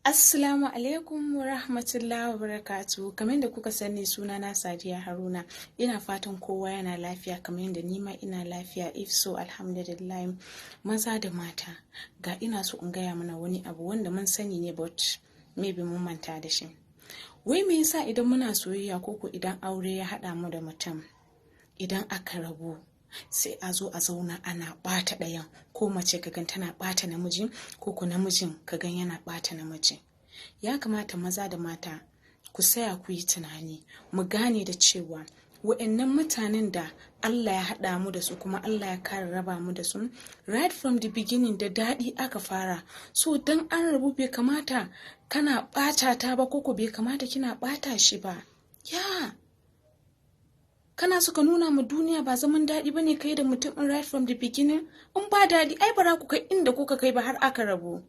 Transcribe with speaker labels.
Speaker 1: Assalamu alaikum wa rahmatullahi wa barakatuhu. Kamar yadda kuka sani, sunana Sadiya Haruna. Ina fatan kowa yana lafiya kamar yadda ni ma ina lafiya. If so, alhamdulillah. Maza da mata, ga ina so in gaya mana wani abu wanda mun sani ne, but maybe mun manta da shi. Wai me yasa idan muna soyayya ko idan aure ya haɗa mu da mutum, idan aka rabu sai a zo a zauna ana ɓata ɗayan, ko mace ka gan tana ɓata namiji, ko namijin ka gan yana ɓata namiji? Ya kamata maza da mata ku saya ku yi tunani, mu gane da cewa wa'annan mutanen da Allah ya haɗa mu da su kuma Allah ya kare raba mu da su, right from the beginning da daɗi aka fara. So dan an rabu, bai kamata kana ɓata ta ba, ko bai kamata kina ɓata shi ba. Ya kana so ka nuna ma duniya ba zaman daɗi bane kai da mutum right from the beginning? In ba daɗi, ai bara ku kai inda kuka kai ba har aka rabu.